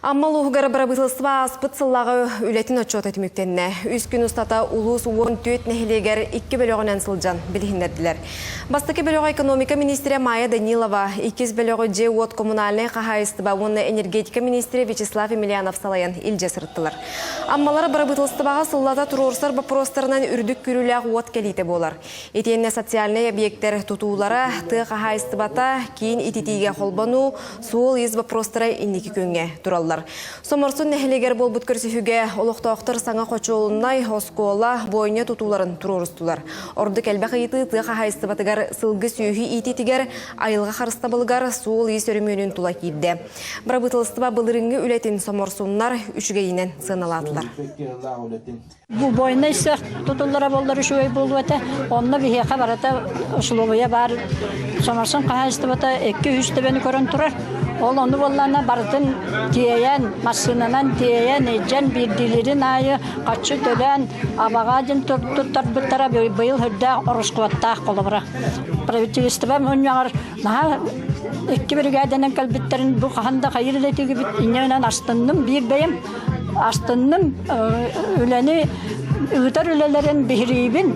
Амма улууһугар бырабыыталыстыба ааспыт сыллааҕы үлэтин отчуота түмүктэннэ. Үс күн устата улуус 14 нэһилиэгэр икки бөлөҕүнэн сылдьан билиһиннэрдилэр. Бастакы бөлөҕү экономика министрэ Майя Данилова, иккис бөлөҕү дьиэ-уот коммунальнай хаһаайыстыба уонна энергетика министрэ Вячеслав Емельянов салайан илдьэ сырыттылар. Аммалар бырабыыталыстыбаҕа сыллата туруорсар боппуруостарынан үрдүк күүрүүлээх уот кэлиитэ буолар. Итиэннэ социальнай объектар тутуулара, тыа хаһаайыстыбата, киин ититиигэ холбонуу, суол-иис боппуруостара инники күҥҥэ тураллар. Соморсун нэһилиэгэр буолбут көрсүһүүгэ олохтоохтор саҥа хочуолунай, оскуола, бойня тутууларын туруорустулар. Ордук элбэх ыйытыы тыа хаһаайыстыбатыгар сылгы сүөһү иитиитигэр, айылҕа харыстабылыгар суол-иис өрөмүөнүн тула киирдэ. Бырабыыталыстыба былырыыҥҥы үлэтин соморсуннар үчүгэйинэн сыаналаатылар. Убойнай сыах тутуллара буоллар үчүгэй буолуо этэ. Онно биһиэхэ барыта усулуобуйа баар. Соморсун хаһаайыстыбата 2-3 төбөнү көрөн турар. Ол ону буоллаҕына барытын тиэйэн, массыынанан тиэйэн, илдьэн биирдиилэрин аайы хаччы төлөөн, абаҕа диэн туттарбыттара быйыл үрдээх ороскуоттаах холобура. Правительство мунньаҕар наһаа икки биригээдэнэн кэлбиттэрин бу хаһан да хайыр илэтигибит инньэ астынным биир бэйэм астынным үлэни ыытар үлэлэрин биһириибин.